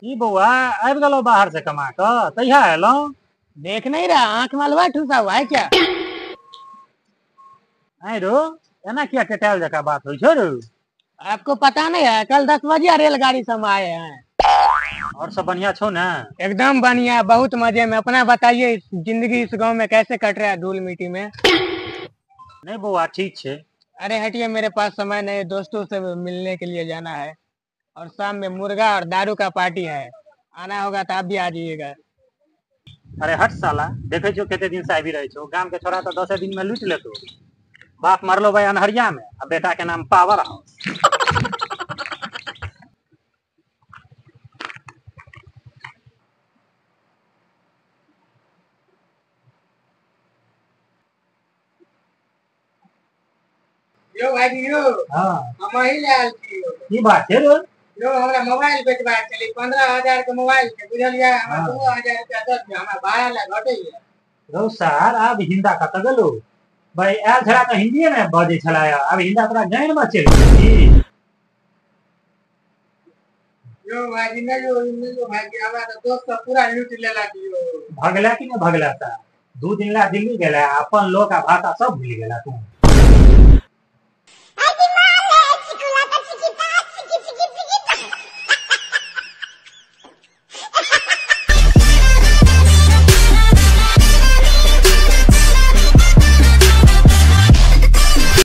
की बौआ आबि गेलौ बाहर से कमा कऽ, तहिया एलहुँ? देख नहीं रहा, आंख में अलवा ठूसा हुआ है क्या? आँय रो, एना किया टेटायल जकाँ बात होइ छौ रो? आपको पता नहीं है, कल 10 बजे रेलगाड़ी से हम आए हैं। और सब बढ़िया छौ ना? एकदम बढ़िया, बहुत मजे में। अपना बताइए, जिंदगी इस गांव में कैसे कट रहा है धूल मिट्टी में? नहीं बौआ ठीक छे। अरे हटिए, मेरे पास समय नहीं, दोस्तों से मिलने के लिए जाना है और शाम में मुर्गा और दारू का पार्टी है, आना होगा तो आप भी आ जाइएगा। अरे हट साला, देखे छो कते दिन से आबि रहे छो, गाम के छोरा तो 10 दिन में लूट लेतो। बाप मरलो भाई अनहरिया में आ बेटा के नाम पावर हाउस। यो भाई यो। हाँ। हम ही ले आयल छी। की बात है रो? यो हमरा मोबाइल बेचबा छलै, 15,000 के मोबाइल छै, बुझलियै? हमरा 2,000 रुपया दऽ दियौ, हमरा भाड़ा लए घटैया। रौ सार, आब हिंदा कतऽ गेलौ? भाई आयल छला तऽ हिंदीए मे बजै छला, आब हिंदा तोरा जानि मे चलि गेल की? यो भाईजी नहीं यो, नहीं यो भाईजी, हमरा तऽ दोस्त सब पूरा लूटि लेलक यो। भगला कि नहि भगला? ता 2 दिन ला दिल्ली गेला, अपन लोक आ भाषा सब भूलि गेला तू।